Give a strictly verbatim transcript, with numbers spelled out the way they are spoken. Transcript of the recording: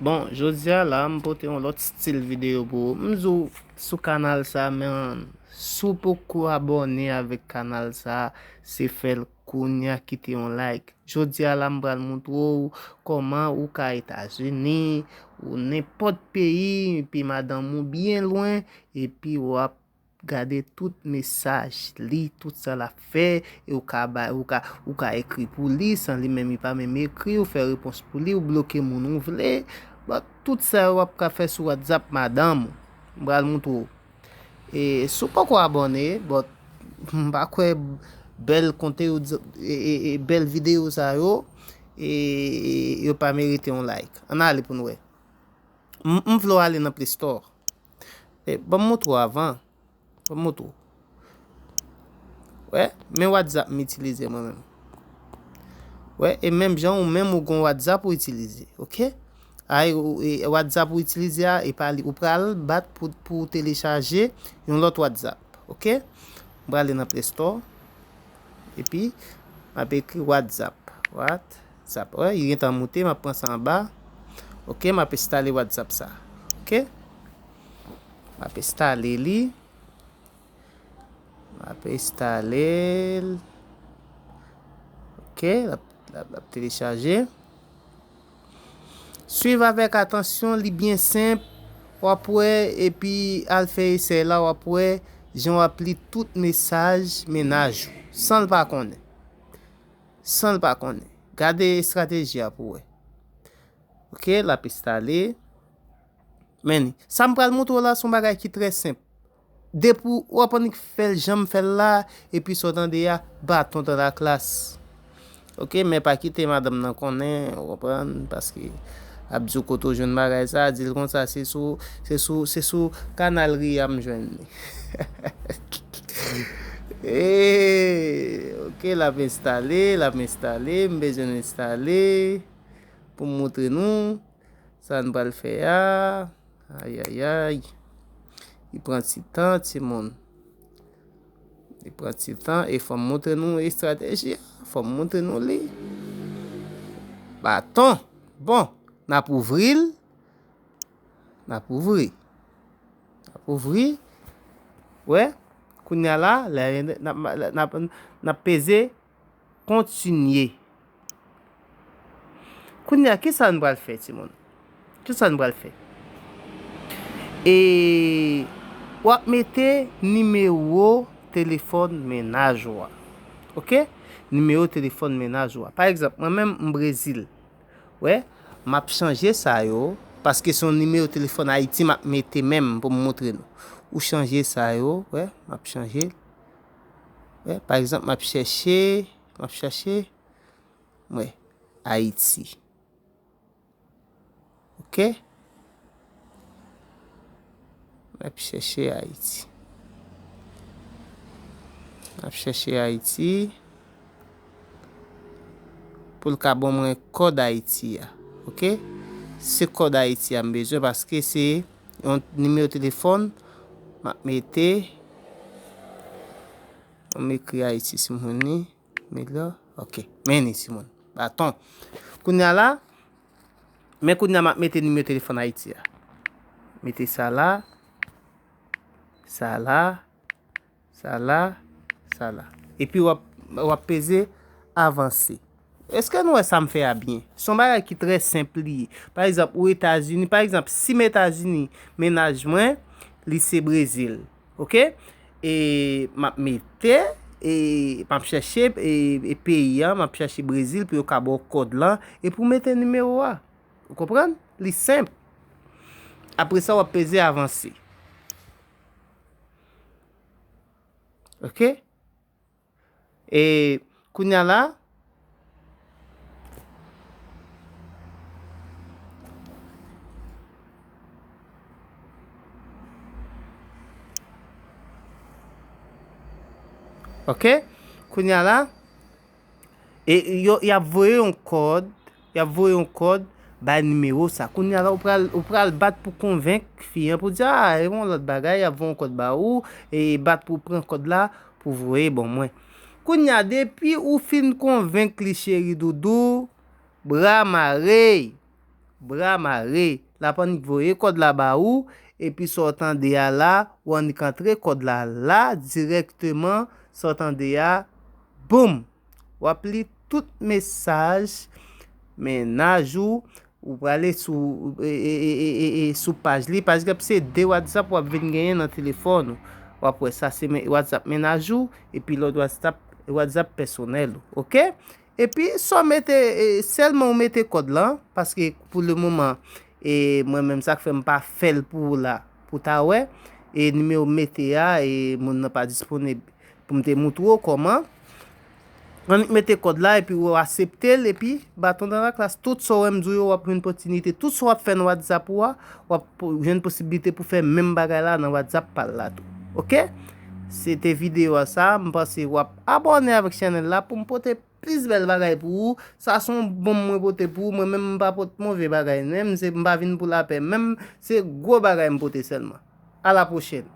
Bon, jodi a la, m pote yon lòt stil videyo pou ou. M di w sou kanal sa, men si w poko abòne avèk kanal sa, se fè l kounye a, kite yon like. Jodi a la, m pral montre w kòman ou ka Etazini, ou nenpòt peyi, epi madanm ou byen lwen, epi w ap gade tout mesaj li, tout sa l ap fè, e ou ka bay, ou ka, ou ka ekri pou li, san li menm li pa menm ekri, ou fè repons pou li, ou bloke moun ou vle. But tout sa yo w ap ka fè sou WhatsApp madanm ou. M pral montre w. E si w poko abòne, but m pa kwè bèl konte yo, e, e, e bèl videyo sa yo, e, e yo pa merite yon like. Ann ale pou n wè. M, m vle w ale nan Play Store. E, ban m montre w avan. Ban m montre w. Wè, men WhatsApp m itilize mwen menm. Wè, e menm jan ou menm ou gon WhatsApp ou itilize, oke? Ay, ou, e WhatsApp ou itilize a, e pa li. Ou pral bat pou, pou telechaje yon lòt WhatsApp, oke? M prale nan Play Store. Epi, m ap ekri WhatsApp. WhatsApp. Wè, li gentan moute, m ap pran sa anba. Oke, m ap enstale WhatsApp sa. Oke? M ap enstale li. M ap enstale l. Oke, l ap, l ap, l ap telechaje. Swiv avèk atansyon, li byen senp. W ap wè, epi al fè esèy la, w ap wè jan w ap li tout mesaj mennaj ou, san l pa konnen. San l pa konnen. Gade estrateji a pou w wè. Oke, l ap enstale. Men, sa m pral montre w la, se yon bagay ki trè senp. Depi w ap annik fè l jan m fè l la, epi sa w tande a, baton dans la classe. Oke, men pa kite madanm nan konnen, ou konprann, paske ap di w kote w jwenn bagay sa, di l konsa, se sou, se sou, se sou kanal Ria m jwenn li. E, oke, l ap enstale, l ap enstale, m bezwen enstale pou m montre nou sa n pral fè a. Ayayay. Li pran ti tan, timoun. Li pran ti tan e fò m montre nou estrateji a. Fò m montre nou li. Baton. Bon, n ap ouvri l. N ap ouvri. N ap ouvri. Wè, kounye a la, lè, n ap, n ap, n ap peze kontinye. Kounye a, kisa n pral fè, timoun? Kisa n pral fè? E w ap mete nimewo telefòn mennaj ou a. Oke? Nimewo telefòn mennaj ou a. Pa egzanp, mwen menm, m Brezil. Wè, m ap chanje sa yo, paske se yon nimewo telefòn Ayiti m ap mete menm pou m montre nou. Ou chanje sa yo, wè, m ap chanje l. Wè, pa egzanp, m ap chèche, m ap chèche, wè, Ayiti. Oke? M ap chèche Ayiti. M ap chèche Ayiti. Pou l ka ban mwen kòd Ayiti a. Oke? Se kòd Ayiti a m bezwen paske se yon nimewo telefòn m ap mete. M ekri Ayiti sou moun li. Mila. Oke. Men li, Simon. Baton. Kounye a la, men kounye a m ap mete nimewo telefòn Ayiti a. Mete sa la. Sa la. Sa la. Sa la. Epi w ap, w ap peze avanse. Èske nou wè sa m fè a byen? Se yon bagay ki trè senp li ye. Pa egzanp, ou Etazini, pa egzanp, si m Etazini, mennaj mwen, li se Brezil. Oke? E m ap mete, e m ap chèche, e, e peyi a, m ap chèche Brezil pou yo ka ba w kòd lan, e pou w mete nimewo a. Ou konprann? Li senp. Apre sa, w ap peze avanse. Oke? E kounye a la, oke? Kounye a la, e yo, y ap voye yon kòd, y ap voye yon kòd bay nimewo sa. Kounye a la, ou pral, ou pral bat pou konvenk fi an pou di, a, e yon lòt bagay, y ap voye yon kòd ba ou, e bat pou pran kòd la, pou voye ban mwen. Kounye a, depi ou fin konvenk li, cheri doudou, bra mare. bra mare. L ap annik voye kòd la ba ou, epi sa w tande a la, ou annik antre kòd la la, dirèkteman, sa w tande a, boum! W ap li tout mesaj mennaj ou, ou prale sou, e, e, e, e, e, e, sou paj li. Pa egzanp, se de WhatsApp w ap vin genyen nan telefòn ou. W ap wè sa se men-, WhatsApp mennaj ou, epi lòt WhatsApp, WhatsApp pèsonèl ou, oke? Epi, sa w mete, e, sèlman ou mete kòd lan, paske pou le moman, e, mwen menm sa k fè m pa fè l pou ou la, pou ta wè, e, nimewo m mete a, e, moun nan pa disponib pou m te moutre w kòman. Annik mete kòd la, epi ou aksepte l, epi baton dans la classe, tout sa w wè m di w yo, w ap jwenn opòtinite, tout sa w ap fè nan WhatsApp ou a, w ap po-, jwenn posiblite pou fè menm bagay la nan WhatsApp pa l la tou. Oke? Se te videyo a sa, m panse w ap abòne avèk chanèl la pou m pote plis bèl bagay pou ou. Sa se yon bonm mwen pote pou ou. Mwen menm m pa pot move bagay. Menm se m pa vin pou lapè. Menm se gwo bagay m pote sèlman. A la pwochèn.